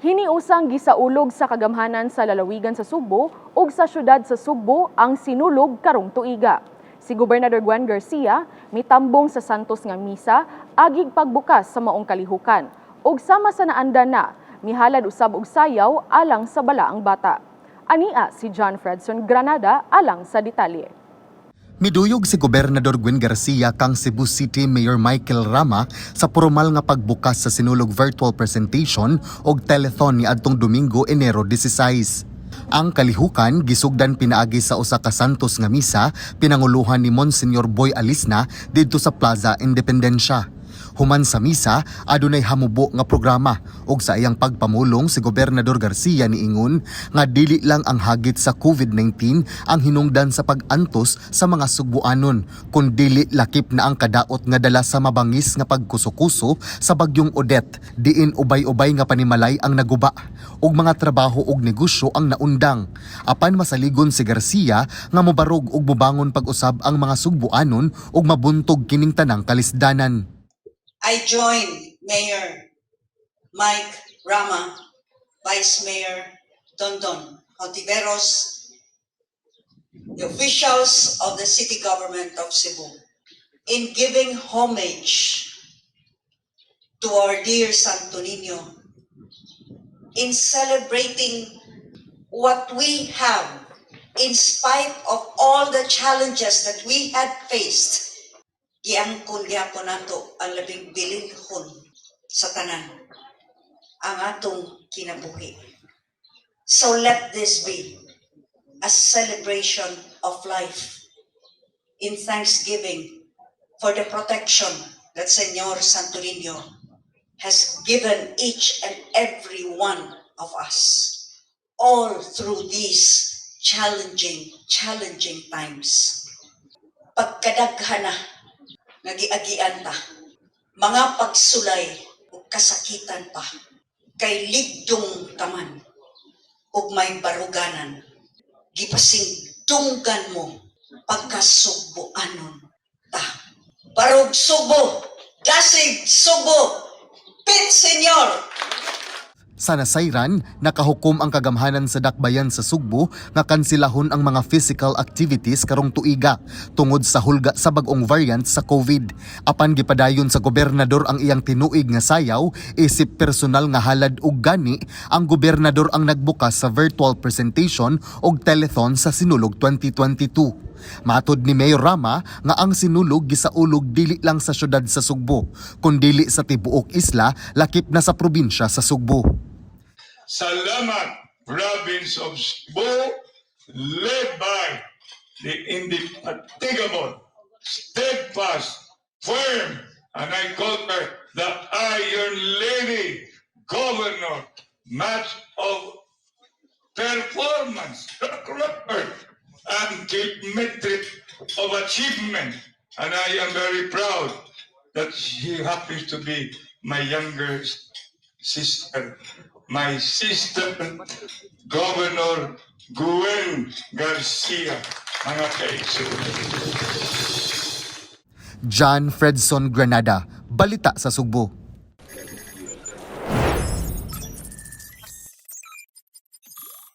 Hiniusang gisaulog sa kagamhanan sa lalawigan sa Sugbo ug sa syudad sa Sugbo ang Sinulog karong tuiga. Si Gobernador Gwen Garcia mitambong sa Santos nga misa agig pagbukas sa maong kalihukan ug sama sa naandan na mihalad usab og sayaw alang sa balaang bata. Ania si John Fredson Granada alang sa detalye. Miduyog si Gobernador Gwen Garcia kang Cebu City Mayor Michael Rama sa formal nga pagbukas sa Sinulog virtual presentation og telethon niadtong Domingo, Enero 16. Ang kalihukan gisugdan pinaagi sa usa ka Santos nga misa pinanguluhan ni Monsignor Boy Alisna didto sa Plaza Independencia. Human sa misa, adunay hamubo nga programa ug sa iyang pagpamulong, si Gobernador Garcia niingon nga dili lang ang hagit sa COVID-19 ang hinungdan sa pag-antos sa mga Sugbuanon, kundili lakip na ang kadaot nga dala sa mabangis nga pagkuso-kuso sa bagyong Odette, diin ubay-ubay nga panimalay ang naguba ug mga trabaho ug negosyo ang naundang. Apan masaligon si Garcia nga mobarog ug mobangon pag-usab ang mga Sugbuanon ug mabuntog kining tanang kalisdanan. I join Mayor Mike Rama, Vice Mayor Dondon Hontiveros, the officials of the city government of Cebu, in giving homage to our dear Santo Niño, in celebrating what we have in spite of all the challenges that we had faced. Giangkon gyapon nato ang labing bilinhon sa tanan, ang atong kinabuhi. So let this be a celebration of life in thanksgiving for the protection that Señor Santo Niño has given each and every one of us all through these challenging, challenging times. Pagkadaghan na nga giagian ta, mga pagsulay ug kasakitan pa, kay ligdong ka man ug may baruganan, gipasingdunggan mo pagkasugboanon ta. Barog Sugbo, Dasig Sugbo, Pit Señor! Sa nasayran, nakahukom ang kagamhanan sa dakbayan sa Sugbo nga kansilahon ang mga physical activities karong tuiga tungod sa hulga sa bag-ong variant sa COVID. Apan gipadayon sa gobernador ang iyang tinuig nga sayaw isip personal nga halad ug gani ang gobernador ang nagbukas sa virtual presentation og telethon sa Sinulog 2022. Matod ni Mayor Rama nga ang Sinulog gisaulog dili lang sa syudad sa Sugbo, kundili sa tibuok isla, lakip na sa probinsya sa Sugbo. Salamat, province of Cebu, led by the indefatigable, steadfast, firm, and I call her the Iron Lady, Governor, match of performance, track record, and metric of achievement. And I am very proud that she happens to be my younger sister, my sister, Governor Gwen Garcia, mga kaigsoon. John Fredson Granada, Balita sa Sugbo.